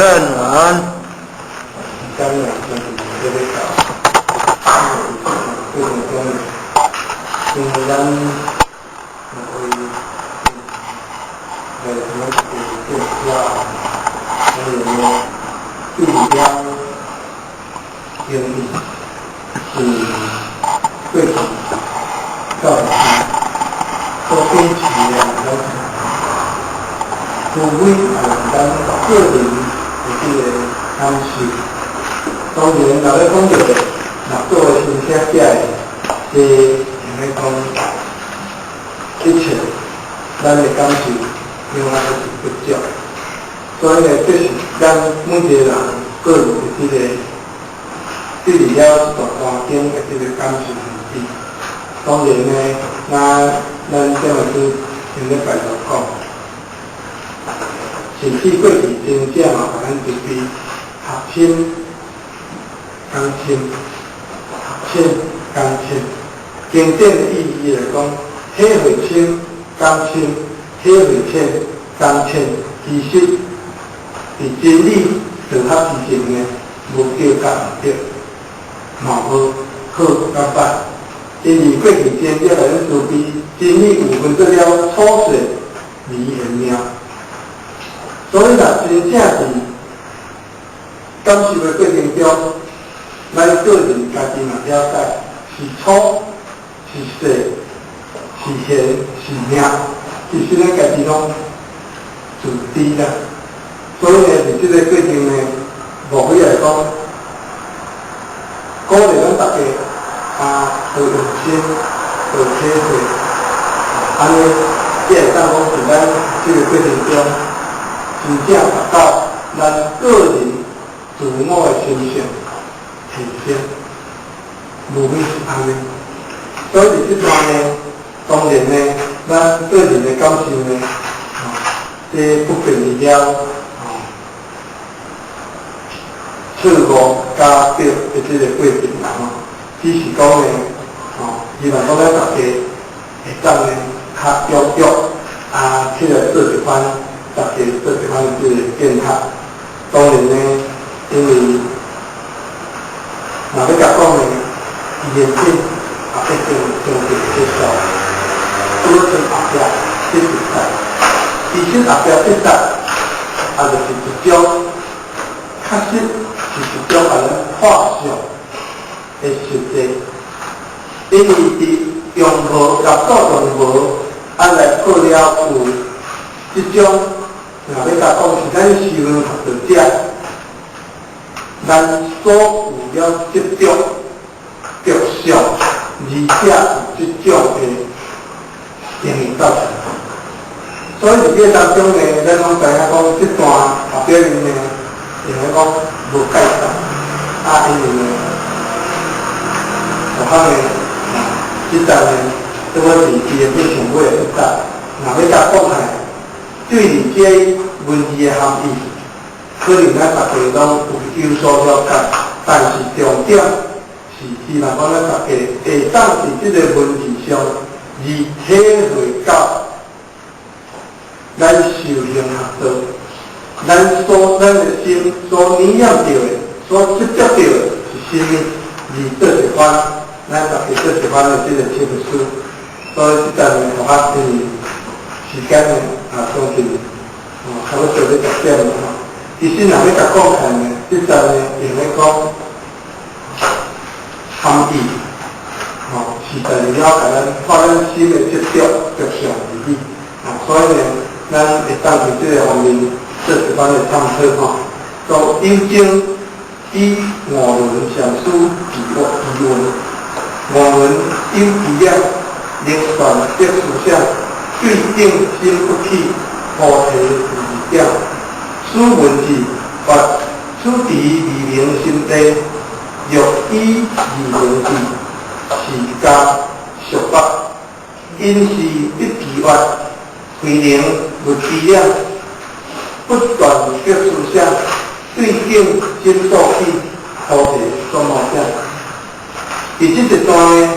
安，晚安。今日就是要到，过程中，因為咱會來什麼是變了，還有呢，對了經歷是過去到底所秉持的咱除非啊，咱個人的這個感受。當然，若欲講著六祖的心聲寫的，這用咧講一切，咱的感受永遠都是不足。所以呢，這是咱每一個人個人的這個對佇了這段環境的這個感受而已。當然呢，那咱這個是前禮拜就講，甚至過去真正嘛，予咱慈悲學深講深，學淺講淺。經典的意義來講，體會深講深，體會淺講淺，其實佇真理道學之前呢，無對佮毋對，嘛無好佮歹。因為過去真正來咱慈悲，真理有分做了粗細微玄妙。所以若真正是感受的過程中，咱個人家己嘛了解是粗是細是玄是妙，其實咱家己攏自知啦。所以呢，佇這個過程呢，無非來講，鼓勵咱大家啊，多用心，多體會，按呢，才會當講佇咱這個過程中，真正達到咱個人自我的心性提升，無非是按呢。所以佇這段呢，當然呢，咱個人的感受呢，這不變了，錯誤佮對的這個過程啦吼，只是講呢，希望講咱大家會當呢較踴躍，啊，起來做一番，大家做一番這個見學。當然呢，因為若欲共講呢，伊原本也已經將近結束，拄好剩後壁這一節，其實後壁這節也就是一種，確實是一種共咱畫像的實際，因為佇用無六祖用無，啊來破了有這種，若欲共講是咱修行學道者，咱所有了執著、著相，而且有這種的情形造成。所以佇這當中呢，咱攏知影講，這段後壁面呢，用來講無介紹，啊，因為呢，我看呢，這段呢，這我是伊的變上尾的一節，若欲共講起來，對佇這文字的含義，可能咱大家攏有所了解，但是重點是希望講咱大家會當佇這個文字上而體會到，咱修行學道，咱的心所念念著的，所執著著的是啥物，而做一番，咱大家做一番的這個沉思。所以這段呢，我因為時間呢，啊，將近，差不多欲10點了吼。其實若欲共講起來呢，這段呢，用咧講含義，實在是了解咱發咱心的執著著相而已。啊，所以呢，咱會當佇這個方面做一番的探討吼。都有經以五輪禪師疑問，五輪有知了，能斷得思想，對境心不起，菩提無二點。此文字發此持二明心地，欲以二明智，是加俗法，因是不知越，非能無知了，不斷得思想，對境心所起，菩提所無點。佇這一段呢，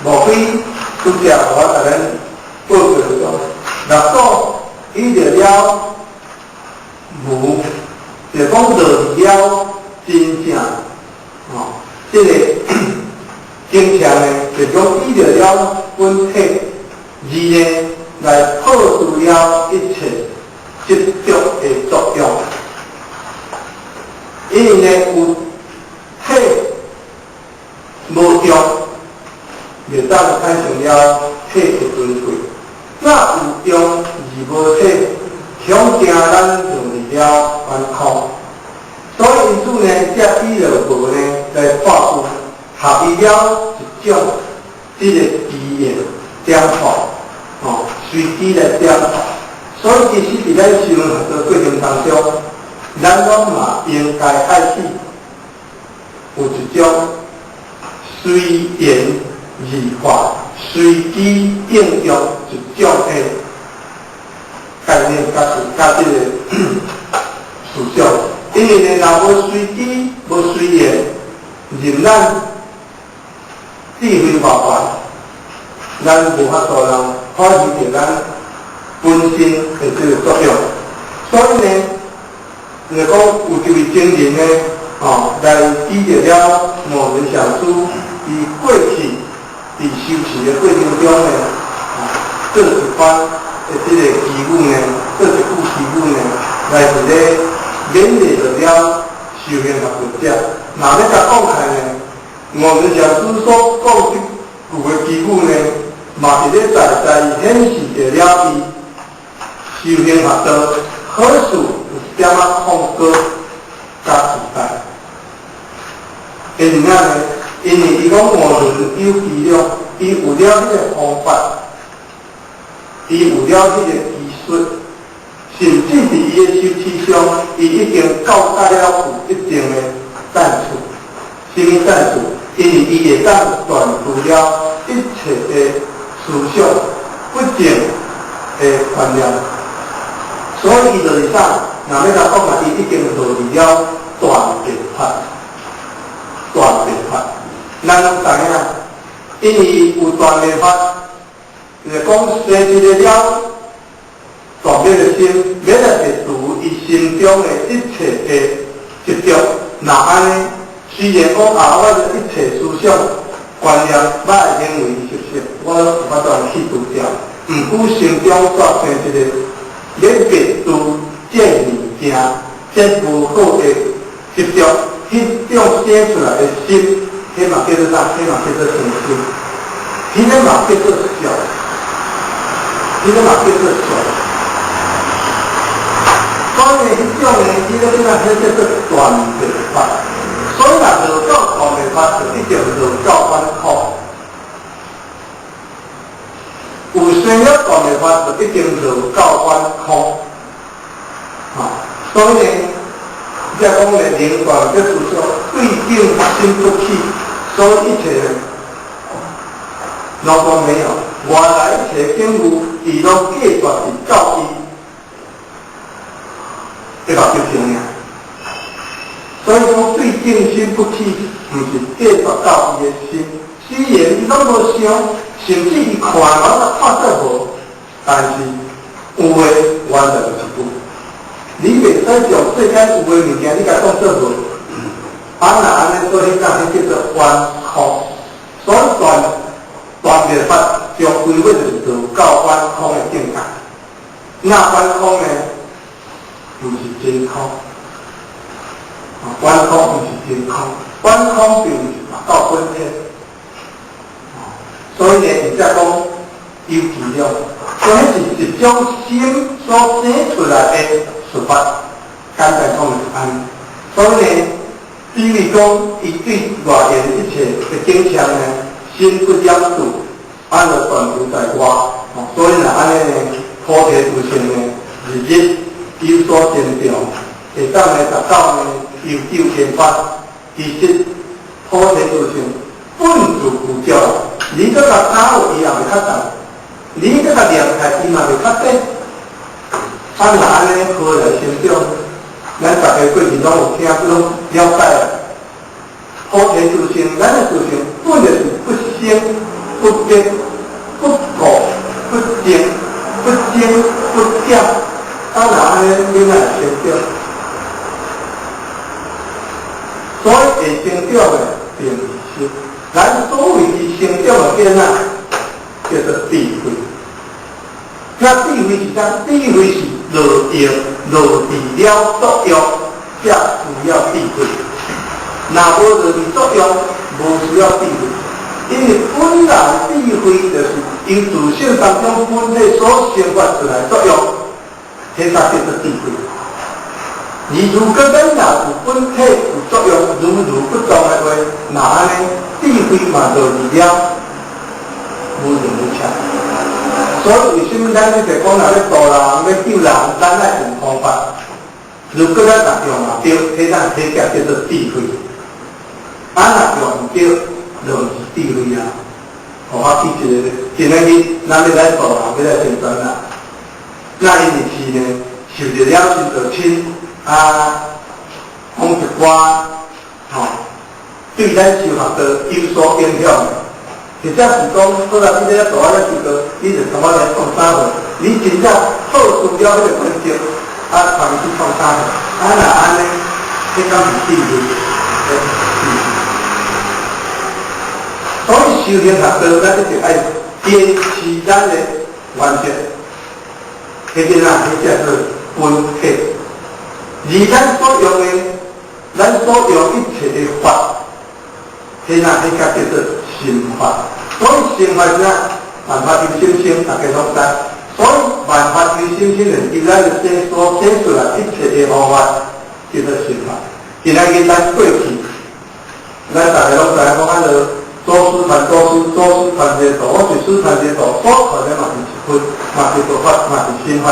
無非拄則我共咱報告講，六祖依著了無就講落佇了真正，吼，這個景象呢，就講依著了本體，而呢來破除了一切執著的作用。因為呢有體無用，袂當產生了體的尊貴。若有用而無體，恐驚咱落入了頑空。所以因此呢，才依著無呢來破除，合一了一種這個機緣點化，哦，隨機來點化。所以其實佇咱修行的過程當中，咱攏嘛應該愛去有一種隨緣而化、隨機應用一種的概念，佮是佮這個思想。因為呢，若無隨機、無隨緣，任咱智慧偌懸，咱無法度人發揮著咱本身的這個作用。所以呢，就是講有一位僧人呢，哦，來指著了五輪上師，伊過去佇修持的過程中呢，哦，做一番的這個祈語呢，做一句祈語呢，來佇咧勉勵著了修行學佛者。若欲共講起來呢，五輪上師所講這句的祈語呢，嘛是咧在在顯示著了伊修行學道好處有一點仔控過佮自在。因為啥呢？因為伊講五輪有伎倆，伊有了彼個方法，伊有了彼個技術，甚至佇伊的修持上，伊已經到達了有一定的層次。啥物層次？因為伊會當斷除了一切的思想不正的觀念，所以伊就是啥？若欲共講啊，伊已經落入了斷滅法，斷滅法。咱攏知影，因為有斷滅法，就是講生一个了斷滅的心，欲來滅除伊心中的一切的執著。若按呢，雖然講啊，我的一切思想觀念、歹行為習性，我攏有法度去除掉。毋過心中煞生一個欲滅除這物件、這無好的執著，彼種生出來的心，彼嘛叫做啥？彼嘛叫做生心，彼個嘛叫做相，彼個嘛叫做相。所以彼種呢，彼個叫啥？彼叫做斷滅法。所以若落到斷滅法，就一定落到頑空。有生了斷滅法，就一定落到頑空。啊，所以呢，才講呢，靈斷這思想對境心不起，所以一切攏講沒有，外來一切境遇，伊攏隔絕佇到伊的目睭前爾。所以講對境心不起，毋是隔絕到伊的心。雖然伊攏無想，甚至伊看嘛看做無，但是有的完全就是有。你袂使將世間有的物件，你共當做無。啊，若按呢做，彼種彼叫做頑空。所以斷斷滅法終歸尾就是落到頑空的境界。那頑空呢，毋是真空。啊，頑空毋是真空，頑空並毋是達到本體。所以呢，伊才講有伎倆，所以是一種心所生出來的說法，簡單講就是按呢。所以呢，比如講，伊對外緣一切的景象呢，心不染著，按就斷除在外。所以若按呢呢，菩提自性呢，日日有所增長，會當呢達到呢悠久天法。其實菩提自性本自具足，你閣共打落，伊也袂較重；你閣共念起來，伊嘛袂較短。啊，若按呢何來成長？咱逐家過去攏有聽，攏了解。菩提自性，咱的自性本來是不生不滅、不垢不淨、不增不減。啊，若按呢，你哪會成長？所以會成長的並毋是心。咱所謂的成長的變啊，叫做智慧。那智慧是啥？智慧是落用落佇了作用，才需要智慧。若無落佇作用，無需要智慧。因為本來智慧就是由自性當中本體所生發出來作用，彼才叫做智慧。而如果咱若有本體有作用，如如不動的話，那按呢智慧嘛落佇了無用無差。所以為啥物咱一直講若欲度人、欲救人，咱愛用方法。如果咱若用嘛對，彼咱彼才叫做智慧。啊，若用毋對，就毋是智慧啊。予我舉一個，今仔日咱欲來度人，欲來成全人，那因為是呢，受著了真濟親啊，講一寡吼，對咱修學道有所影響。或者是講，好啦，你咧做啊咧修道，你就從我來創啥貨？你真正好除了彼個原則，啊，傳伊去創啥貨？啊，若按呢，彼敢是智慧？所以修行學道，咱一定愛堅持咱的原則。彼個啊，彼叫做本體。而咱所用的，咱所用一切的法，彼啊，彼個叫做心法。所以心法是啥？萬法由心生，大家攏知。所以萬法由心生，就是由咱的心所生出來一切的方法，叫做心法。今仔日咱過去，咱大家攏知影講，咱就祖師傳祖師，祖師傳這個道，我是師傳這個道，所傳的嘛是一分，嘛是佛法，嘛是心法。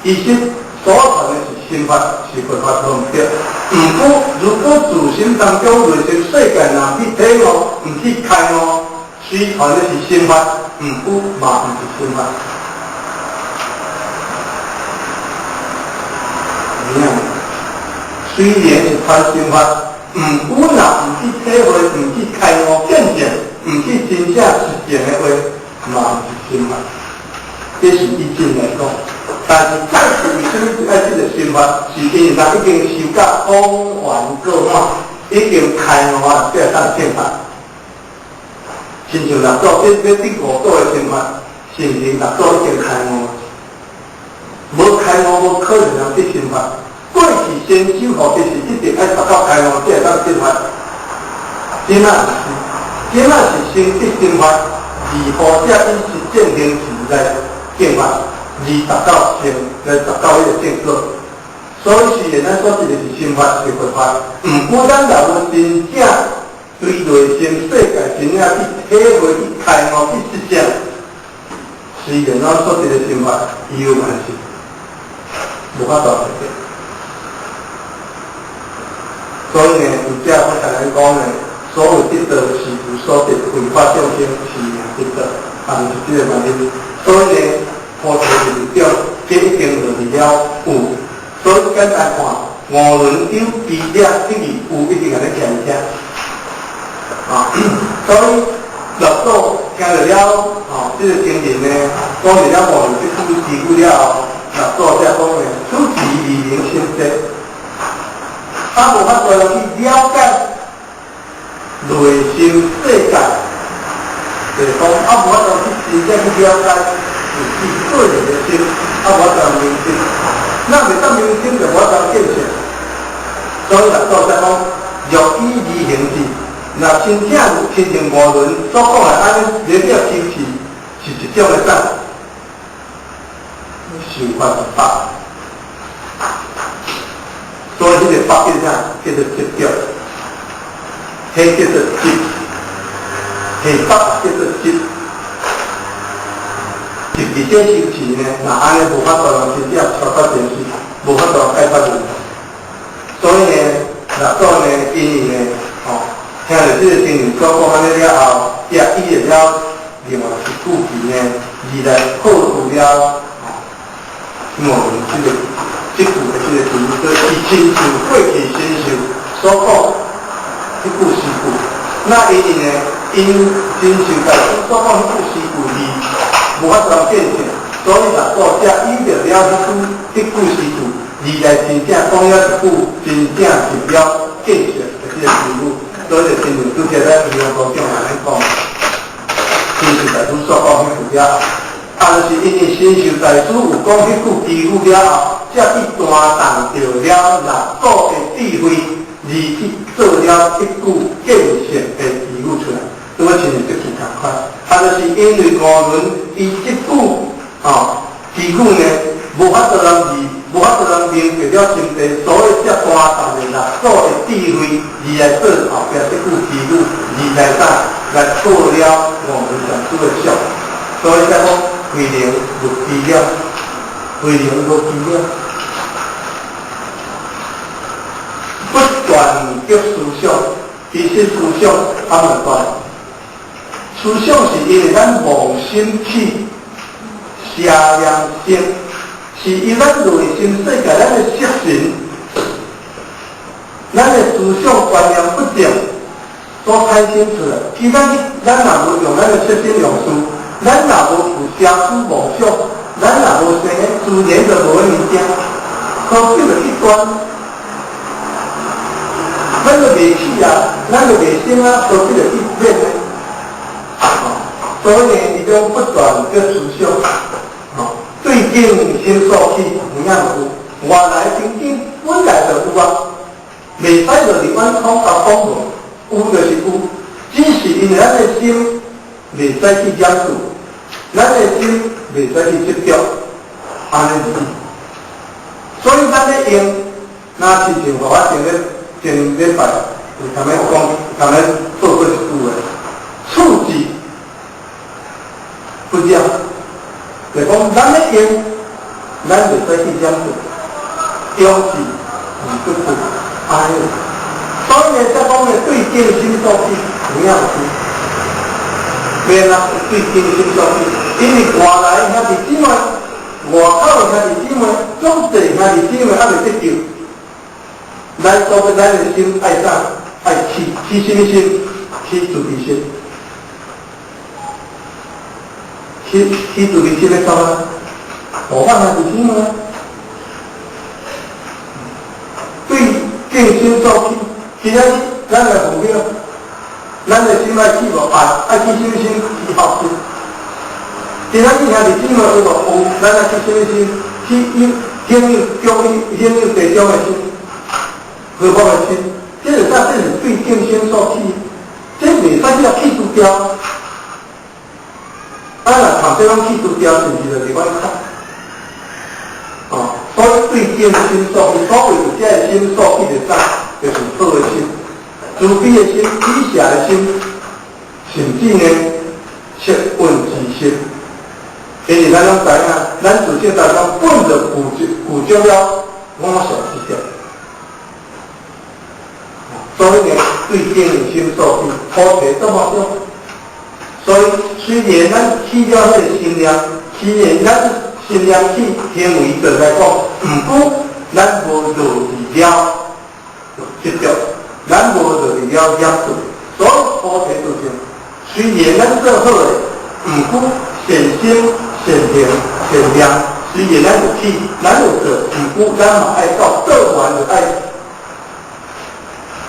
其實所傳的是心法，是佛法都毋對。毋過，如果自心當中內心世界若去體悟，毋去開悟，雖傳的是心法，毋過嘛毋是心法。有影？雖然是傳心法，毋過若毋去體會，毋去開悟見證，毋去真正實踐的話，嘛毋是心法。這是以前來講，但是再次為啥物愛這個心法？是因為人已經修到風圓過滿，已經開悟啊，才會當證法。親像六祖欲得五祖的心法，是毋是六祖已經開悟？無開悟無可能通得心法。過去先修學的是一定愛達到開悟才會當證法。這馬毋是，這馬是先得心法，而後者以實踐行持來證法，而達到成來達到彼個正果。所以雖然咱所得的是心法是佛法，毋過咱若無真正對內心世界真正去體會、去開悟、去實踐，雖然咱所得的心法，伊有關係，無法度實現。所以呢，有遮我共咱講呢，所謂得道是有所得，為法眾生是名得道，啊，就是這個原因。所以呢，菩提是有種，這已經落佇了有。所以簡單看，五輪有比了等於有一定按呢徛遮。啊，所以六祖聽著了，吼，這個經文呢，講著了五輪這句詩句了後，六祖才講呢，此時二明心者。啊，無法度去了解內心世界，就是講啊，無法度去真正去了解自己個人的心，啊，無法度明心。咱袂當明心，就無法度見性。所以六祖才講，若以二行智，若真正親像五輪所講的按呢，連了修持是一種的讚，修法是法。所以這個法叫啥？叫做執著，彼叫做執，彼法叫做執。執佇這修持呢，若按呢無法度人真正超脫前世，無法度解脫問題。所以呢，六祖呢，因為呢，吼，聽著這個經文所講按呢了後，也依著了另外一句詞呢，而來破除了吼五輪這個。這句的這個詞，就是親像過去先修所講彼句詩句。那因為呢，𪜶親像大師所講彼句詩句字，無法度見證，所以六祖才依著了彼句詩句，而來真正講了一句真正入了見證的這這个祈語，所以就親像拄才咱平常講安呢講，親像大師所講彼句了後，啊，就是因為神秀大師有講彼句祈語了後，才去斷動著了六祖的智慧，而去做了這句見性的祈語出來，拄仔親像這句仝款。啊，就是因為五輪伊這句祈語呢，無法度人字，無法度人明白了心地，所以才斷動的六祖的智慧，而來做後壁這句祈語，而來啥來破了五輪禪師的相，所以才講慧能無知了，慧能無知了，不斷的思想，其實思想他們斷，思想是因為咱妄心起邪念生，是因咱內心世界咱的色神，咱的思想觀念不正所產生出來。其實咱若無用咱的色心用事，咱若無有邪思妄想，咱若無生，自然就無彼物件，何必去斷？咱就袂起啊，咱就袂生啊，何必去變呢？所以呢，伊種不斷的思想，對境心所起，有影有，外來情境本來就有啊，袂使落佇阮講甲講無，有就是有，只是因為咱的心袂使去染著，咱的心袂使去執著，按呢爾。所以咱咧用，若親像我前前禮拜有啥物講，啥物做過一句話，處置不染，就講咱咧用，咱袂使去染著，用是毋不不，按呢。所以呢，才講呢，對境心所起，有影有免啊，對境心所起，因為外來兄弟姊妹，外口的兄弟姊妹，總濟兄弟姊妹猶未得救，咱所以咱的心愛啥？愛起起啥物心？起慈悲心。起起慈悲心欲創啥？度化兄弟姊妹。對境心所起，今仔日咱來目標，咱的心愛起無愛，愛起啥物心？起孝心。今仔日兄弟姊妹有無？有，咱愛起啥物心？起應應供應應應地長的心，和睦的心。這是啥？這是對境心所起，這袂使去去除掉。啊，若頭這攏去除掉，是毋是就袂阮較？所以對境心所起，所謂這个心所起的啥？就是好的心、慈悲的心、喜捨的心，甚至呢，惙隱之心。因為咱攏知影，咱自性當中本就具足了五常之德。所以呢，對境心所起，菩提這麼少。所以雖然咱起了彼个心念，雖然咱心念起行為上來講，毋過咱無落佇了執著，咱無落佇了染著，所以菩提就是，雖然咱做好的，毋過善心、善行、善念，雖然咱有起，咱有做，毋過咱嘛愛到做完就愛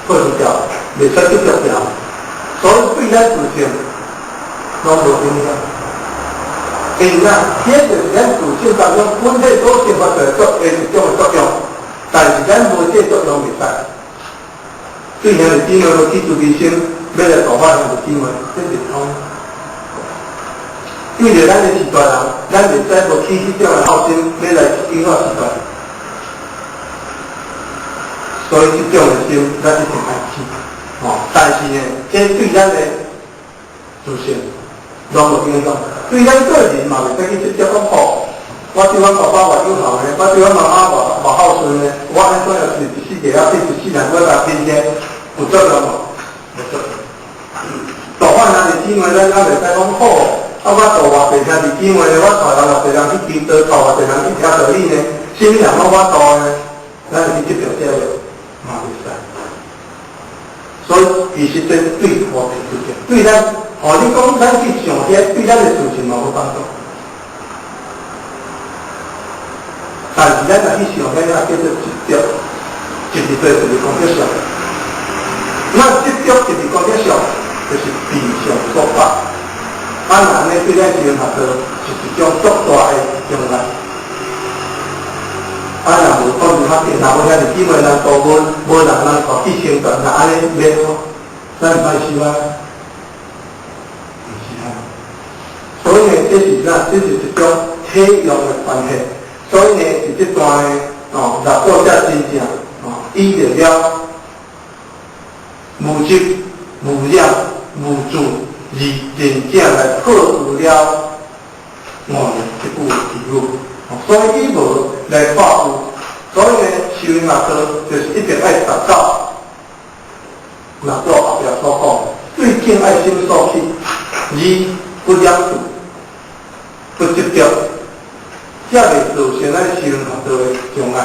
破除掉，袂使執著掉。所以對咱自性攏無影響。因為這就是咱自性當中本體所生發出來作的一種的作用，但是咱無這作用袂使。對兄弟姊妹無起慈悲心，欲來度化兄弟姊妹，這袂通。對著咱的序大人，咱袂使無起彼種的孝心，欲來引發序大人。所以這種的心，咱一定愛起。但是呢，這對咱的自性攏無影響。對咱個人嘛，袂使去執著講哦，我對阮爸爸偌有孝呢，我對阮媽媽偌偌孝順呢，我按怎樣是一世界啊，變一世人，我來變這有作用無？無作用。度化兄弟姊妹，咱猶袂使講好，啊，我度偌濟兄弟姊妹呢，我帶了偌濟人去求道，帶偌濟人去聽道理呢，啥物人攏我度呢？咱會去執著這個嘛袂使。所以其實這對菩提自性，對咱，你講咱去想這，對咱的自性嘛無幫助。但是咱若去想遐，叫做執著，執著就是講叫想。那執著是佇功德上，就是彼相所法。啊，若按呢對咱修行學道是一種足大的障礙。啊，若無講較濟，若無兄弟姊妹人度問，無人人帶去宣傳，若按呢免哦，咱毋愛修啊，毋是啊。所以呢，這是啥？這是一種體用的關係。所以呢，佇這段呢，哦，六祖才真正哦，依著了無執、無染、無住，而真正來破除了我這句偈語。所以以無來破有，所以呢，修行道就是一定愛達到六祖後壁所講，對境愛心所起，而不染著、不執著，才袂造成咱修行道的障礙，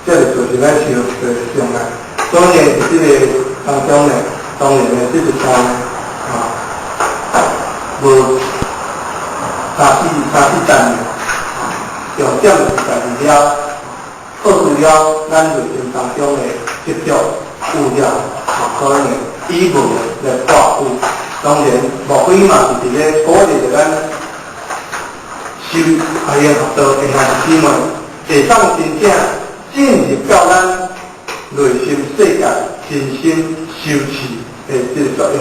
才會造成咱修行道的障礙。所以呢，佇這個當中呢，當然呢，這一段呢，啊，無三四三四層的，重點就是在佇了破除了咱內心當中的執著、有染，所以呢，以無來破有。當然，無非嘛是佇咧鼓勵著咱修阿行學道的兄弟姊妹，會當真正進入到咱內心世界真心修持的這個作用，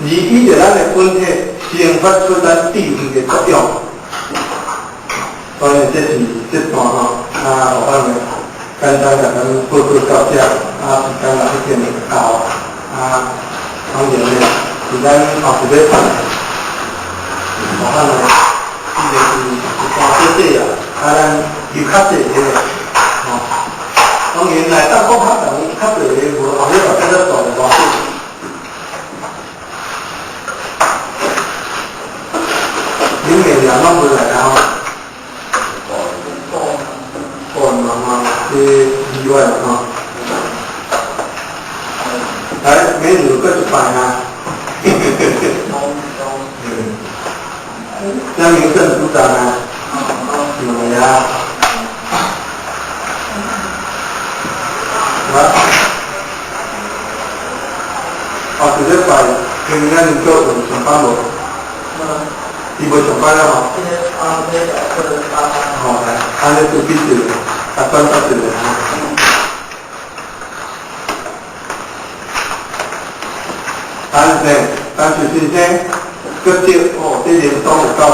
而依著咱的本體生發出咱智慧的作用。所以這是這段吼，啊，我呢簡單共咱報告到這，啊，時間也已經到，啊，當然呢，是咱後一禮拜，我看呢，這個是一段小小啊，啊，咱有較濟個，吼，當然來當講較長、較濟個無後禮拜再做無要緊。林美娘攏無來啊吼？哦，媽媽，這意外吼。來，美女閣一擺啊！江明正組長啊，兩位啊。啊？哦，這禮拜今仔日做有上班無？伊無上班啊吼？吼，來，按呢做比一下，啊，轉達一下吼。但是，但是先生，閣少哦，這人總有夠好。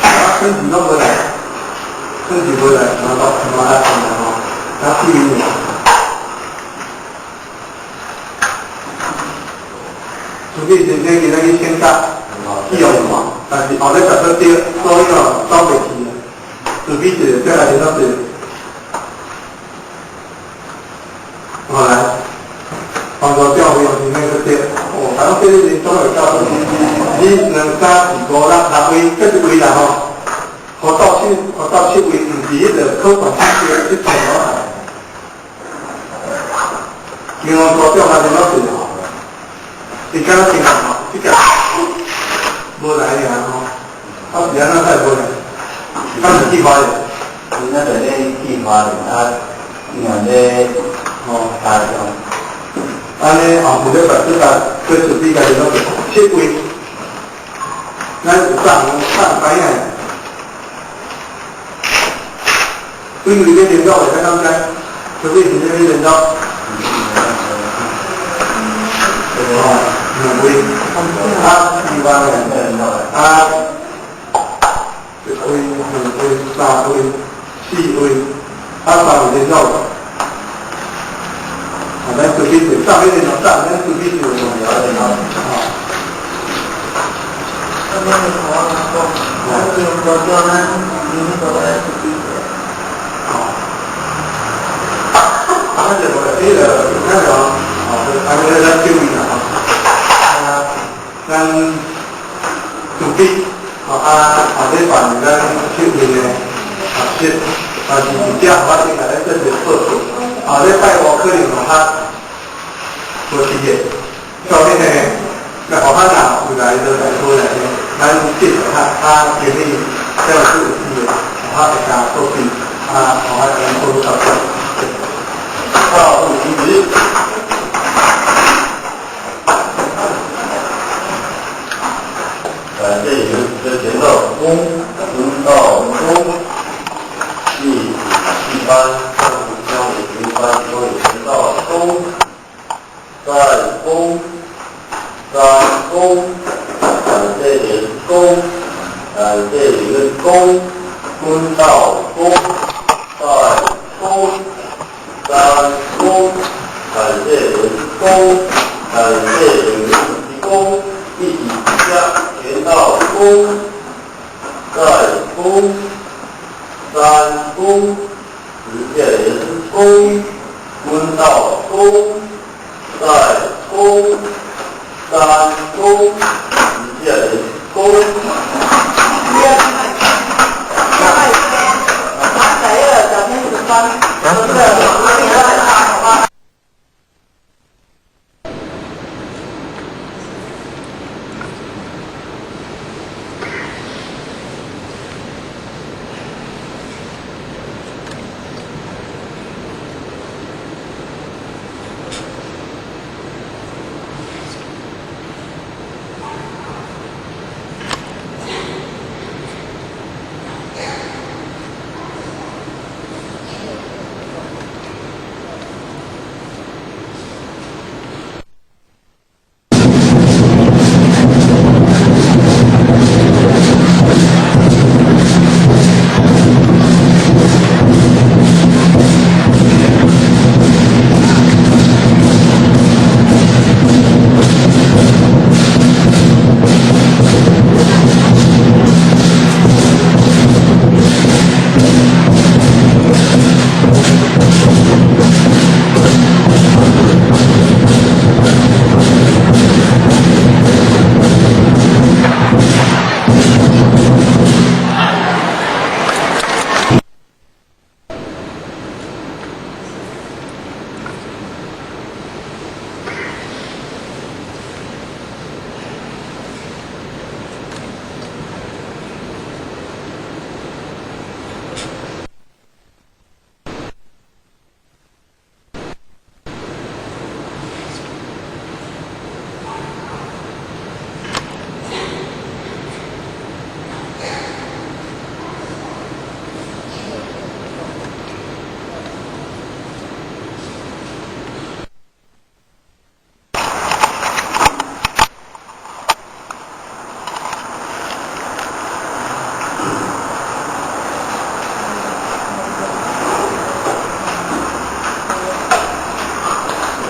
啊，春節攏無來，春節無來，嘛都嘛愛困啦吼，啊，四年。除非先生今仔去請假，去用嘛，但是後禮拜閣對，所以哦，走袂去啊。除非一個再來聯絡一個。好來，幫助教會用先生閣對，哦，反正這個人總會夠好。二、兩、三、四、五、六，六位，閣一位啦吼。五到七，五到七位，毋是彼個考試這這題目。另外，大長也聯絡一個吼，伊敢若真吼，這個無來爾吼，啊是按怎才會無來？敢是去花蓮？伊那就咧去花蓮啊，因為咧吼，台中。按呢後有禮拜這個去出比較聯絡七位，咱有上上知影。幾位咧聯絡的，咱敢知？除非是啥物聯絡？哦，兩位，啊，四萬啊，一位、兩位、三位、四位，啊，三位聯絡。啊，咱隨便就，上面聯絡，上咱隨便就聯絡。哦。啊，就彼個，那個，哦，啊，咱咱注意啦，吼。啊，咱準備，哦啊，後禮拜咱七月的學習，但是佇遮我先共咱做一個報告。後禮拜五可能嘛較無時間，所以呢，那後仔若有來就來好來呢，咱繼續較較建議，這樣是有機會，較會加做比，啊，啊，我來講到這。大步停止。感謝你們的前到弓，蹲到弓，第七班相相平班都有前到弓，再弓，三弓，感謝你們弓，感謝你們弓，蹲到弓，再弓，三弓，感謝你們弓，感謝你們弓，一起加前到弓，再弓，三弓，直線連弓，蹲到弓，再弓，三弓，直線連弓。馬仔那個小天使班，不是。